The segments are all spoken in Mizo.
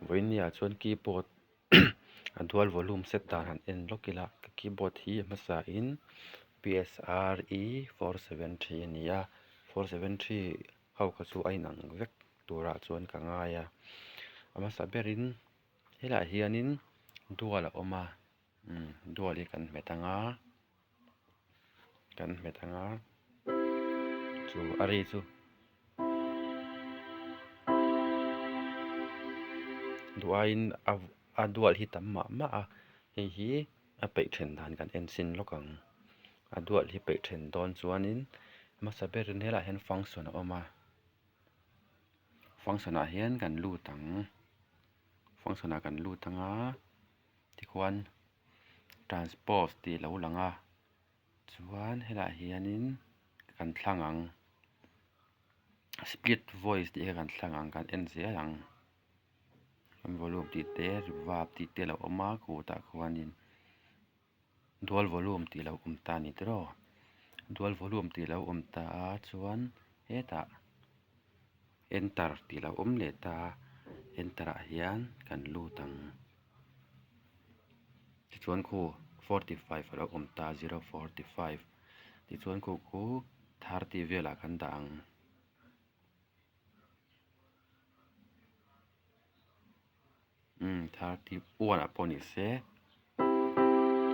Vawinia chuan keyboard a dual volume set dan han en lawk ila ka keyboard hi a hmasa in P_S_R_E 473 a ni a 473 ho kha chu a inang vek turah chuan ka ngai a a hmasa berin helaiah hianin dual a awm a umm dual hi kan hmet ang a kan hmet ang a chu a ri chu duh aiin a a dual hi tam mah mah a hei hi a peih then dan kan en chhin lawk ang a dual hi peih then dawn chuanin hmasa berin helaiah hian function a awm a function ah hian kan lut ang function ah kan lut ang a tikhuan transpose tih a lo lang a chuan helaiah hianin kan thlang ang split voice tih kha kan thlang ang kan en zel ang volume tih te reverb tih te a lo awm a kutah khuanin dual volume tih a lo awm ta a ni tiraw dual volume tih a lo awm ta a chuan hetah enter tih a lo awm leh ta a enter ah hian kan lut ang. Tichuan khu 45 a lo awm ta 045 tichuan khu khu 30 velah kan dah ang. Umm 31 ah pawh ni se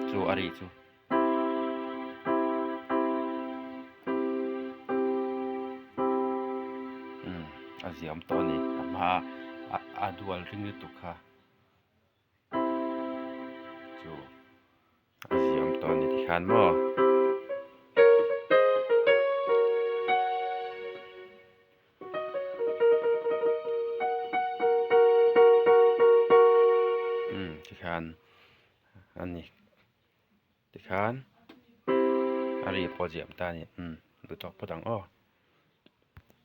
chu a ri chu. Umm a ziam tawh a ni a hma a dual ring lutuk kha. Chu a ziam tawh a ni tikhan maw. Umm tikhan a ni tikhan a ri pawh a ziam ta a ni umm duhtawk phawt ang aw.